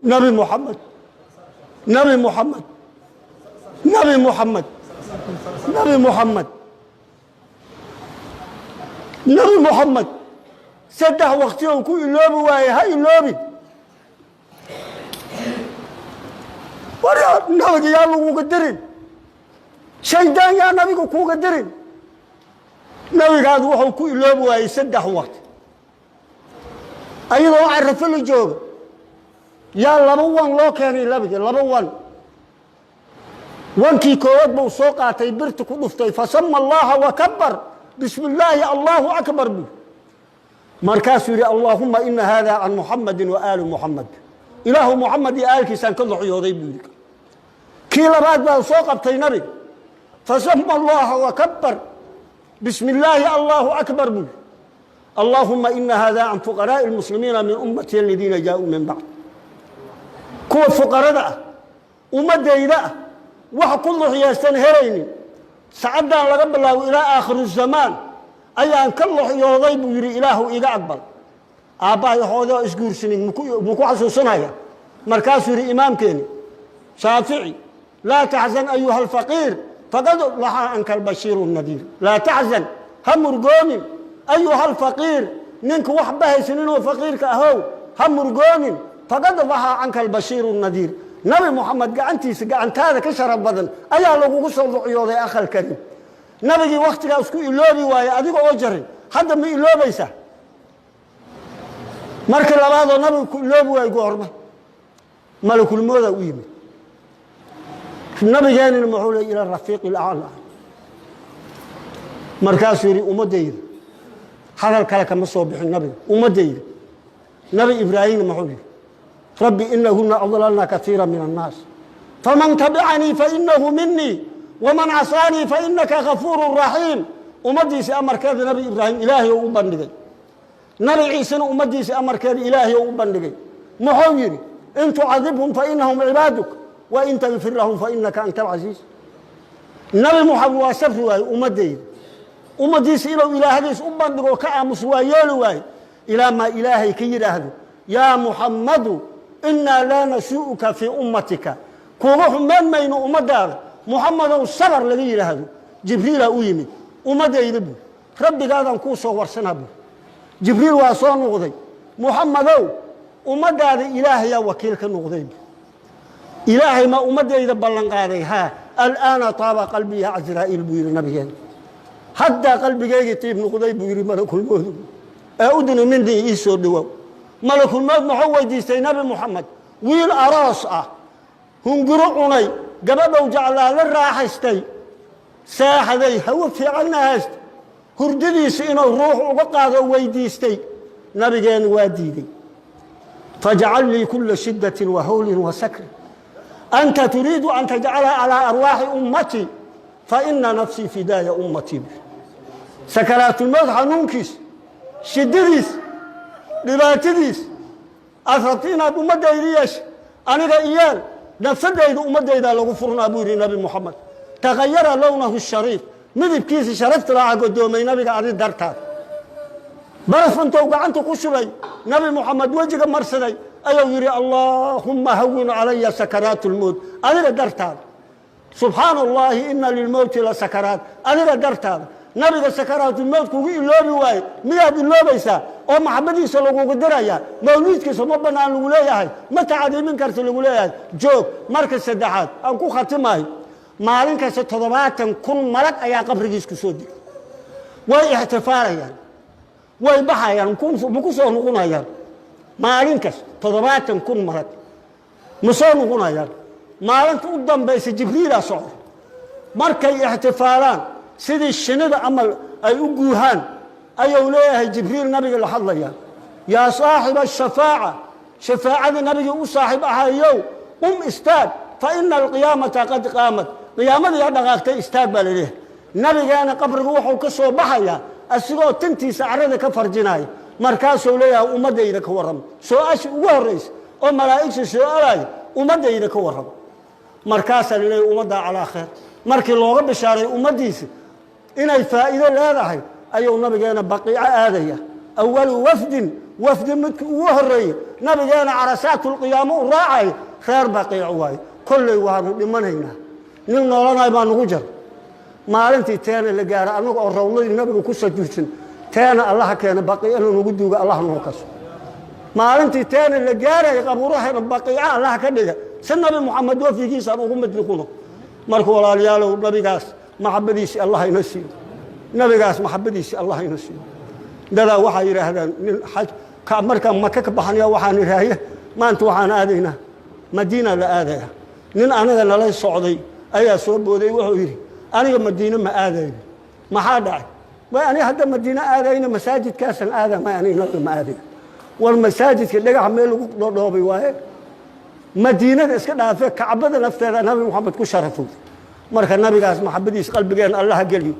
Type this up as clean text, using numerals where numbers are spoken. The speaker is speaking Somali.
Nabi Muxamed, Nabi Muxamed, Nabi Muxamed, Nabi Muxamed, Nabi Muxamed. 3 wakti ou ku iloobi waaye, ha iloobin. War nabiga yaa laguga dirin, shaydaan yaa nabiga kuuga dirin. Nabigaadu wuxuu ku iloobi waayey 3 wakti ayadoo Carafo la jooga yaa 2 wan loo keenay nabiga, 2 wan. Wankii koowaad buu soo qaatay, birti ku dhuftay, fasama Allaha wakabar, bismi illaahi, Allahu akbar buu. Markaasuu yidhi: "Allaahuma ina hada can Muxamadi wa aali Muxamed." Ilaahu, Muxamed iyo aalkiisaan ka doxyooday buu yidhi. Kii labaad baa soo qabtay nabiga, fasama Allaha wakabar, bismi illaahi, Allahu akbar buu yidhi. "Allaahuma ina hada can fuqaraa'i lmuslimiina min ummati aladiina jaauu min bacd." Kuwa fuqarada ah, ummaddayda ah, wax ku luxyeystan helaynin sacaddan laga bilaabo ilaa aakhiru zamaan ayaan ka luxyooday buu yidhi. Ilaahu, iga aqbal. Aabbahay hoodo isguursanin muku xasuusanaya. Markaasuu yidhi imaamkeeni Shaafici: "Laa taxzan ayuha alfaqiir, faqad laxaa canka albashiiru nadiir." Laa taxzan, ha murgoonin, ayuha alfaqiir, ninka wax bahaysan inuu faqiirka ahow, ha murgoonin. Faqad laxaa canka albashiiru nadiir. Nabi Moxamed gacantiisa gacantaada ka sharaf badan ayaa lagugu soo lucyooday akhalkani. Nabigii wakhtigaa isku iloobi waaye, adiga oo jarin hadda ma iloobaysaa? Markii labaadoo nabiga ku iloobi waayo goorma? Malakulmoodaa u yimid nabigeenina. Muxuu ley? Ila rafiiqi alaclaa. Markaasuu yidhi: "Ummaddayda." Hadal kale kama soo bixin nabiga: "Ummaddayda." Nabi Ibraahimna muxuu yihi? "Rabbi inahuna adlalna kaiira min annaas, faman tabicanii fainahu minii, waman casaanii fainaka gafuuru raxiim." Ummaddiisii amarkeeda Nabi Ibraahim Ilaahay oo u bandhigay. Nabi Ciisena ummaddiisii amarkeeda Ilaahay oo u bandhigay. Muxuu yidhi? "In tucadibhum fainahum cibaaduk, wain takfir lahum fainaka anta alcasiiz." Nabi Muxamed waa safri waaye. Ummaddayda, ummaddiisa inuu ilaahadiis u bandhigo ka aamus waa yeeli waaye, ilaa maa Ilaahay ka yidhaahdo: "Yaa Muxammadu, innaa laa nasuu'uka fii ummatika." Kuuga xumayn mayno ummaddaada, Muxamadow, sabar laga yidhaahdo. Jibriilaa u yimid. "Ummaddayda," buu, "rabbigaadaan kuu soo warsanaa," buu. Jibriil waa soo noqday. "Muxamadow, ummaddaada Ilaahayaa wakiil ka noqday." Bu "Ilaahay ma ummaddayda ballan qaaday?" "Haa." "Alaana taaba qalbii ya Casraa'iil," buu yidhi nabigeena. "Haddaa qalbigeygii tiib noqday," buu yidhi malakulmoodu. "Ee udni minii, ii soo dhowow." Malakulmood muxuu weydiistay Nabi Muxamed? Wiil aroos ah, hunguro cunay, gabadhow jeclaa la raaxaystay, seexday, hawo fiicanna haysta, hurdadiisa inuu ruux uga qaado weydiistay. Nabigeenu waa diiday. "Fajcal lii kula shiddatin wa hawlin wa sakrin anta turiidu an tajcalaha calaa arwaaxi ummatii, faina nafsii fidaaya ummatii." Sakaraatulmowt xanuunkiis, shiddadiis, dhibaatadiis aad rabto inaad ummaddayda yeesha, aniga iyeel, nafsadayda ummaddaydaa lagu furnaa, buu yidhi Nabi Moxamed. Tagayara lownahu shariif, midibkiisa sharafta laca godoomay nabiga adi dartaad. Baraf intou gacanta ku shubay Nabi Moxamed wejiga marsaday ayuu yidhi: "Allaahumma hawin calaya sakaraat lmowt," adiga dartaada. Subxaana Allahi, ina lilmowti la sakaraat, adiga dartaada. Nabiga sakaraatulmowt kugu iloobi waaye, miyaad iloobaysaa oo maxabadiisa lagugu dirayaa? Mawliidkiisa ma banaan lagu leeyahay, ma tacdiimin karta lagu leeyahay. Joog. Marka saddexaad aan ku khatimayo, maalin kasta 70,000 malag ayaa qabrigiis ku soo degay. Way ixtifaalayaan, way baxayaan, ma ku soo noqonayaan. Maalin kasta 70,000 malag ma soo noqonayaan. Maalinta u dambaysa Jibriilaa socda. Markay ixtifaalaan, sidii shinida amal ay u guuhaan, ayuu leeyahay Jibriil nabiga la hadlayaa: "Yaa saaxiba ashafaaca," shafaacada nabigii u saaxiib ahayow, "qum," istaag, "fa ina alqiyaamata qad qaamat." Qiyaamadiyaa dhaqaaqtay, istaag baa laleeyahay. Nabigeena qabrigu wuxuu ka soo baxayaa asigoo tintiisa carada ka farjinaya. Markaasuu leeyahay: "Ummaddayda ka warrama." Soo-aasha ugu horraysa oo malaa'igta soo-alaya: "Ummaddayda ka warrama." Markaasaa laleeyahy: "Ummaddaa calaa khayr." Markii looga bishaaray ummaddiisa inay faa'iido leedahay, ayuu nabigeena Baqiico aadaya. Awalu wafdin Wafdi midka ugu horreeyey nabigeena carasaatulqiyaamo u raacaya reer Baqiic waaye. Kolley waanu dhimanaynaa, nin noolanay baa nugu jar. Maalintii teena la gaaro, annaga oo rawladii nabiga ku sajuudsan, teena Allaha keena, Baqiicna nagu duuga, Allah noo kaso. Maalintii teena la gaaraya, qabuurahayna Baqiica Allaha ka dhiga, si Nabi Muxamed wafdigiisaan ugu mid noqono. Marka walaalayaalow, nabigaas maxabadiisii Allah ina siiyo, nabigaas maxabadiisii Allah ina siiyo. Dadaa waxaa yidhaahdaan nin xaj markaan Maka ka baxnaya, waxaan idhaahye maanta waxaan aadaynaa Madiina la aadaya. Nin aniga nala socday ayaa soo booday, wuxuu yidhi: "Aniga Madiine ma aadayo." Maxaa dhacay? Way aniga hadda Madiine aadayna, masaajidkaasaan aada may, aniga nabiga ma aadayo. War masaajidka dhagaxa meel lagu dhodhoobay waaye, Madiinada iska dhaafe, Kacbada nafteeda Nabi Moxamed ku sharafowday. Marka nabigaas maxabadiisa qalbigeena Allaha geliyo.